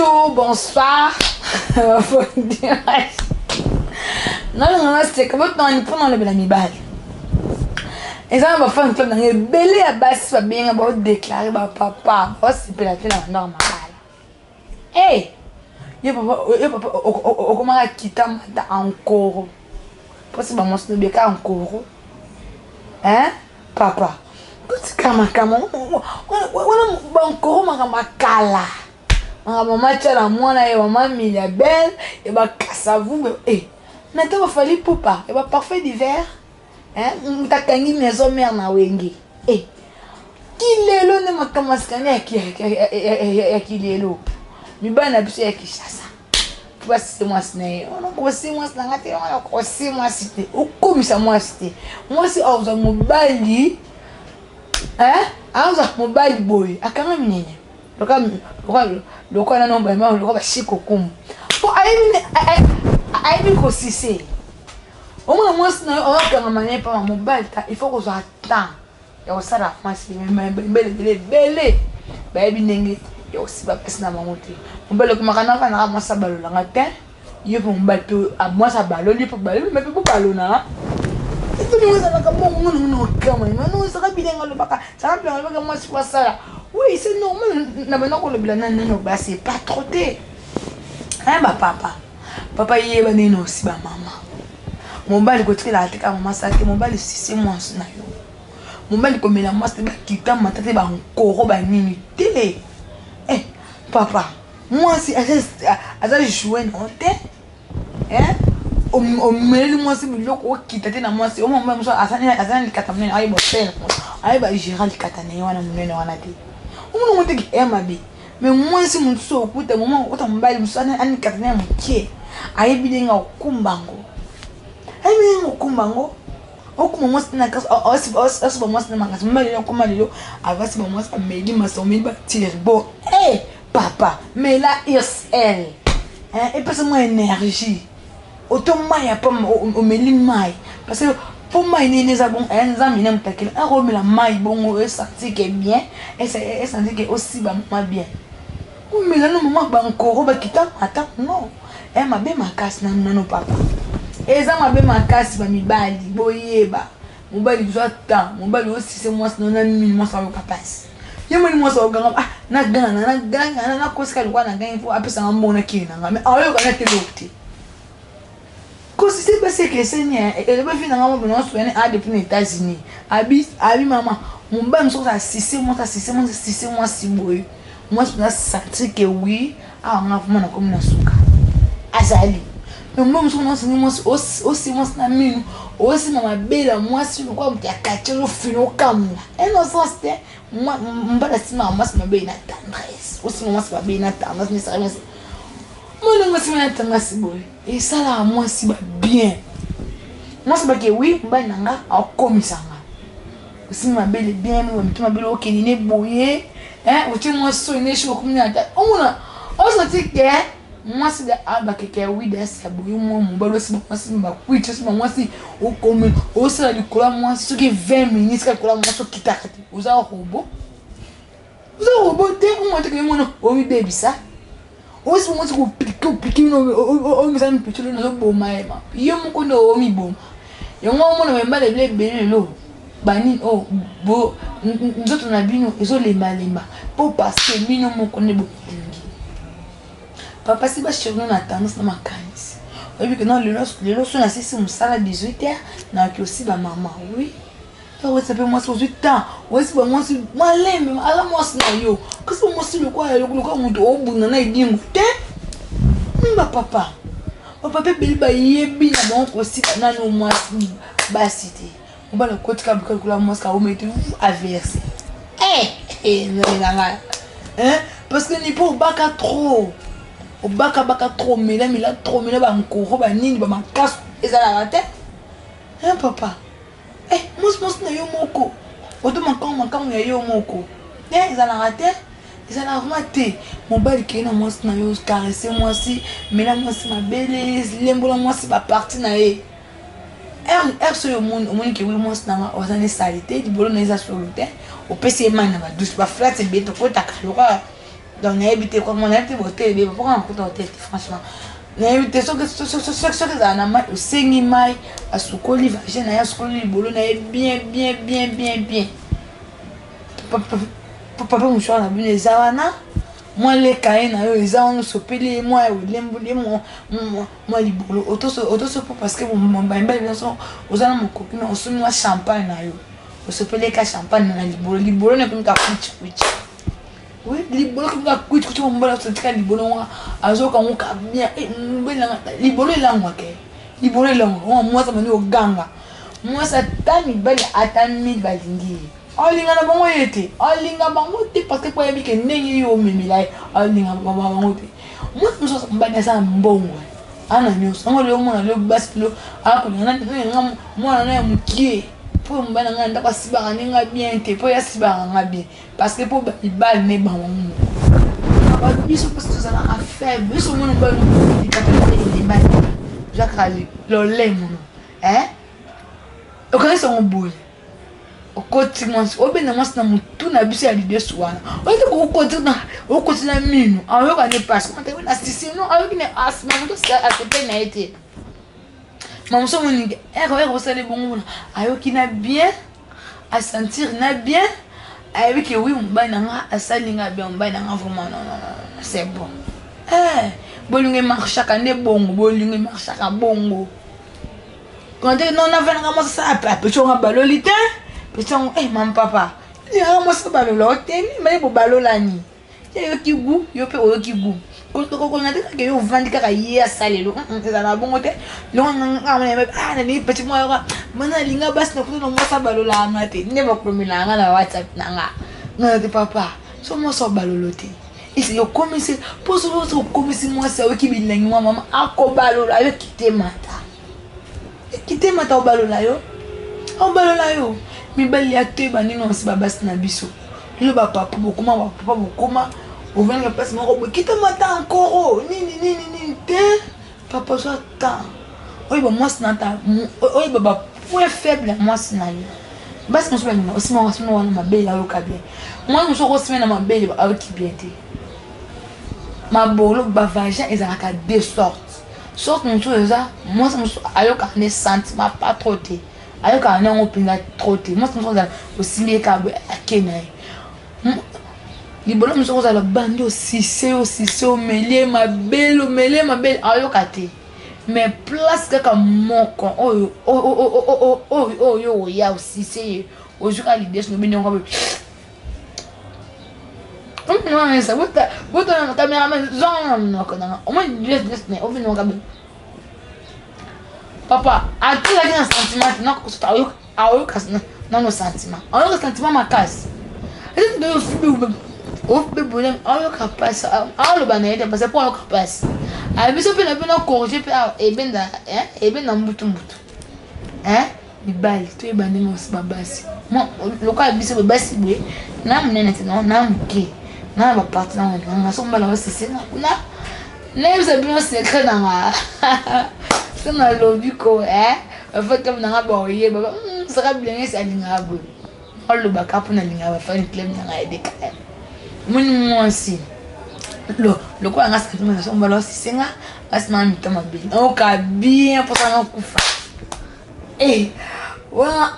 Bonjour, bonsoir. Nalinga naseka botongani mpona olobela mibali. Eza na bafan club na ngai ebele ya basi babenga baodeklare bapapa baosepela te na bandako mabala. Hey! Yo papa, yo papa okomaka kita mata ankoro. Mposi bamwasi nobeka ankoro. Hein? Papa, totika makambo wana bankoro makambo ya kala. Makambo mama Tshala mwana ya mama Mbilia Bel ya ba Kasavubu eh na ntango Fally Ipupa ya ba parfait d'hiver hein moto akangi maison mère na Wenge eh kilelo nde makambo ya sika nde ya kilelo mibali na biso ya Kinshasa po basise mwasi na ye wana okosi mwasi na nga te wana okosi mwasi te okomisa mwasi te mwasi akozwa mobali hein akozwa mobali boye akanga minene lokola nano bama lokola bashiko kumu po ayebi ayebi kosise omona mwasi na yo okangama na ye mpama mobali ta il faut kozwa temps ya kosala mwasi ebele ebele ebele bayebi ndenge ya kosiba mpesi na bango te mobali okomaka nakanaka mwasi abalolanga te yo mpe mobali mpe mwasi abaloli mpe baloli mpe bobalonana etongo ezalaka bongo ngono ngono okama mano ezalaka bilenga alobaka zaka bilenga alobaka mwasi po asala oui c'est normal na banda kolobela nani nano basi pas trop te hein bapapa papa yeba ndenge na osiba mama mobali kotikelaka te kaka mama asala te mobali sisi mwasi na yo mobali komela mwasi te bakita mata te bankoro banini te eh papa mwasi aza joue na yo te omeleli mwasi biloko okita te na mwasi omomba mosusu aza na likata monene ayeba osele ayeba gera likata na ye wana monene wana te omona ngo teke ya mabe me mwasi mosusu okuta moma okuta mobali mosusu anikata na ye moke ayebi ndenge akokumba yango ayebi ndenge akokumba yango okuma mwasi na kasi asuba mwasi na makasi mobali lelo akoma lelo avasiba mwasi ameli masa omeli batirbo e papa mela irsl epesa mwa énergie oto mai ya pamba omeli mai parce que mpo mai nini eza bongo aya nzambe nde motakela akomela mai bongo esanti ke bien esanti ke osiba mama bien omela no mama bankoro bakita ata non eya mabe makasi nanu nano papa eza mabe makasi bamibali boyeba mobali zwa temps mobali osise mwasi no na mini mwasi ayoka mpasi ye moni mwasi akoganga ah naganga naganga nakosika lokola nagangi mpo apesanga mbongo nakende na ngai mais aoyoka na te eloko te kosise basi ekeseni elobi vi na ngai mobina oswene a depuis na États-Unis abi abi mama mobali mosusu asise mwasi asise mwasi asise mwasi boye mwasi mpenza sentir que oui awa nga vraiment nakomi na suka azali mais mobali mosusu naosengi mwasi osi mwasi na minu osima mabele ya mwasi lokola moto ya quartier ozofina okamwa innocence te mobali asimaka mwasi mabele na tendresse osima mwasi mabele na tendresse mesaka mwasi mwana mwasi na tendresse boye esalaka mwasi ba bien mwasi bake wi mobali na nga akokomisa nga osimbi mabele bien mito mabele okende ne boye otie mwasi oyo ne okomi na ata omona osati ke mwasi de abakeke ya wi dasi ya boye mwa mobali osiba mwasi bakwiti osiba mwasi okomi osala likolo ya mwasi soki 20 minutes kaka likolo ya mwasi okitaka te oza robot oza robot te omona te mwana omibebisa osi mwasi kopike opike omisa mipetolo nazoboma ye ma yo moko nde omiboma yango omona mibali ebele ebele lelo banini oyo oh, nzoto na bino ezolembalemba mpo parceke bino moko nde bolingi papa si basheri na tendance na makanisi oyebi ke non lelo so nasisi mosala 18 heures nakoki osiba mama oui owesa mpe mwasi ozwi temps oyesi bamwasi malembe aza mwasi na yo kasi mwasi lokola lokola moto obunda na edingo te mimba papa papa mpe ebele bayebi na bango kosika nano mwasi basi te mobali akotika buka lokola mwasi kaomete averse nzambe na ngai parce que nipo obaka trop obaka baka trop mela mela trop mela bankoro banini bamakasu ezalaka te hein papa eh mwasi mwasi na yo moko oto makango makango ya yo moko eh ezalaka te ezalaka vraiment te mobali kei na mwasi na yo caresse mwasi mela mwasi mabele lembola mwasi baparti na ye heure soki omoni omoni ke wi mwasi nanga oza ne sali te libolo na eza solo te opesi ye mai na badouche baflate ebele tokotaka lokola. Donc nayebi te quoi, nayebi te hotel ebeba mpo kaka nakuta hotel te, franchement nayebi te soki ezala na mai. Osengi mai, asukoli vagin na ye, asukoli libolo na ye bien bien bien bien bien. Papier mouchoir na bino eza wana, mwa leka ye na yo eza wana, osopeli ye mwa, olemboli ye mwa libolo, otoso mpo parce que mibali nyonso oza na mokoki na osomi mwa champagne na yo, osopeli ye ka champagne na libolo, libolo na ekomi ka kuichi kuichi. Oui, libolo ekomi ka kuichi kuichi. Mobali azotika libolo wana, azoyoka ngo ka bien. Mobali nanga, libolo elangwaka, libolo elangwaka. Wana mwasi amandi oganga. Mwasi ata mibali ata mille balingi ye, alinga na bango ye te, alinga bango te, parce que po ayebi ke ndenge yo omemela ye, alinga bango te. Mwasi mosusu, mobali aza na mbongo, ana nyonso yango. Lelo omona lelo basi lelo akolinga nga mwana na ya mokie mpo mobali na ngai ndako asibaka ndenge bien te, mpo ye asibaka nga bien, parce que mpo mibali ne bango moko biso mpasi tozalaka faible. Biso omona mobali likata elemba ozakaka lolemo no okanisi yango boye, okoti mwasi, obenda mwasi na motu na biso ya lidesu wana, oyeke okoti na mino, ayoka ne pasi na sisi no, ayoki ne asima moto asepeli na ye te. Mamoso moningi ere ere osali bongo, mona ayoki na bien, asentir na bien, ayebi ke oui, mobali na nga asali nga bien, mobali na nga vraiment, non non non, c'est bon. Bolingo emarchaka nde bongo, bolingo emarchaka bongo. Konte non, navandaka mwasi asala apesi nga baloli te, pesi yango. Mama, papa, lingaka mwasi balola o te, mibale bobalolani, ye oyoki gu, yo mpe oyoki gu. Kolinga te kaka yo ovandi kaka ye asalelo, ezala bongo te. Nalingi petit mwa yoka mana, nalinga basi na kuta na mwasi abalolaka nga te, nde bakomela nga na WhatsApp na nga nga te. Papa, so mwasi abalolo te, esi okomisi mpo soki okomisi mwasi ayoki bilengi mwa mama, akobalola yo kite mata, kite mata, obalola yo, obalola yo. Mibali ya toyeba ndenge osi babasi na biso lelo, bapapa bokoma, bapapa bokoma ovandaka place moko boye, kita mata encore nini nini nini te. Papa, zwa temps oyeba mwasi na ta, oyeba bapoint faible ya mwasi na yo. Basi mosusu balinga osima osima wana mabele, ayoka bien. Mwana mosusu okosima na mabele, ayoki bien te. Mabolo, bavagin ezalaka deux sortes. Sorte mosusu eza mwasi mosusu ayokaka nde sentiment pas trop te, ayokaka nango mpenza trop te. Mwasi mosusu ozala osimbi ye kaka boye, ake na ye. Libolo mosusu kozala bandi, osise, osise, omelie mabele, omelie mabele, ayoka te. Mais place kaka moko oyo oyo oya osise ye, ozwi kaka lideso, nobi ndenge botona cameraman, zwanga na monoko nanga, omoni lideso na obinonga be. Papa atikaki na sentiment te, nakosuta ayoka nano sentiment, ayoka sentiment makasi, ofibe ayoka mpasi, aloba na ye te, parce mpo ayoka mpasi. Biso mpe na bino corrige mpe ebenda, ebenda mbutu mbutu. Mibali toyeba ndenge osi babasi lokola biso basi boye, na monene te, na moke, na na baparti nanga. So mobala osise na kuna, nayebisa bino secret nanga so nalobi ko bafan club nanga baoyeba saka bilenge alingaka boye, alobaka mpo nalingaka bafan club nanga ya DKM. Moni mwasi lokola nga, sentiment so mobala osise nga, asima mito mabe, nayoka bien, mposa nga kufa. Wana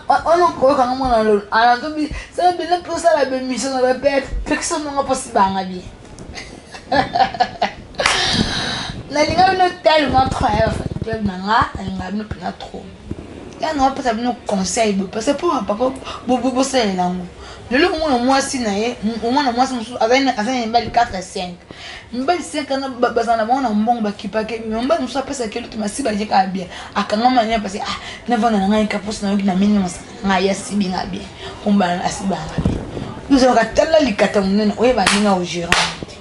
okoyokanga mwana lolo alantobi sala bino mpe osala bemission na bapekisa nonga mposi banga bien. Nalinga bino tellement trop ya club na nga, nalinga bino mpena trop. Ya na opesa bino conseil boye, parce que mpo bapapa bosalela yango. Lelo omona mwasi na ye, omona mwasi mosusu azali na mibali 4, 5 mibali, 5 wana bazala na bango na mbongo, bakipake. Mobali mosusu apesaki eloto masi, baje kaka bien, akangama nia, parce ah, navanda na ngai kaposi, nayoki na mini masaka na ngai, asibi nga bien, ombala asibanga bien. Ozalaka tala likata monene, oyeba ndenge ogérant te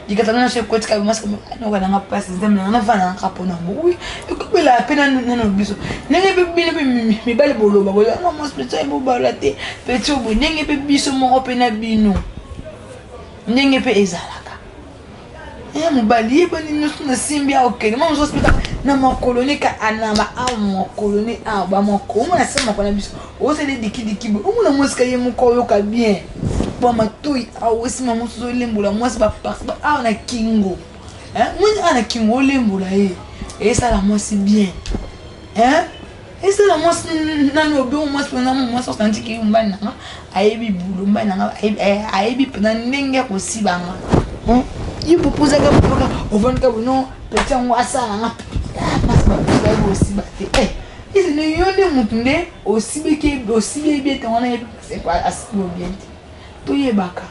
likata monene. So ekotika mwasi noka nanga mpasi, nzambe nanga, navanda nanga mpona yango. Wi, ekobelaka mpe nano biso ndenge mpe bino mpe mibali boloba boyanga mwasi mpe bobala te peti oboye, ndenge mpe biso moko mpe na bino ndenge mpe ezalaka. Ya mobali, yebani nyonso nasimbi awa, okende mwa mosusu mpe na makolo ne ka anamba awa, makolo ne awa, bamakolo omona se makolo na biso osala dikidiki boye, omona mwasika ye moko oyoka bien. Ba matoi awa osima mwasi ozolembola mwasi baparti awa na kingo, mwasi awa na kingo olembola ye, esala mwasi bien, esala mwasi nani obengo mwasi mpena mwasi osanti ke mobali nanga ayebi bulo, mobali nanga ayebi mpena ndenge ya kosiba nga. Ye popozaka popaka ovandika bono peti yango asala nga mwasi baposa ye bosiba te. Ezene yo nde motu nde osibeki, osibi yebi ete wana yebi asibi bien te. Toyebaka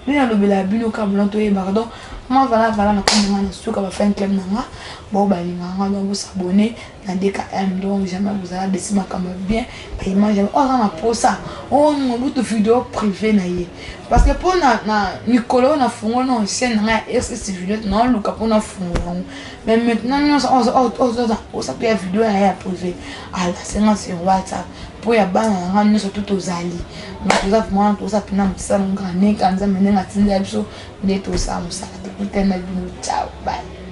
nde nalobela bino kaka bona toyebaka. Donc ma vala vala na kombo nga na suka ba fan club na nga bao balingaka nga, donc bosabone na DKM, donc jamais bozala desi makambo bien ba image oyo aza na posa oyo mobutu video privé na ye, parce que mpo na mikolo oyo nafungoli na chaîne na ngai ya SS video, naoluka mpo nafungola yango. Mais maintenant nyonso oza posa mpe ya video na ye ya privé, alasenga sur WhatsApp mpo ya bana na ngai nyonso to tozali. Donc toza vraiment, toza mpena mosala ngaka ndenge Nzambe ndenge atindela biso nde tosala mosala. Tokutana bino, ciao, bye.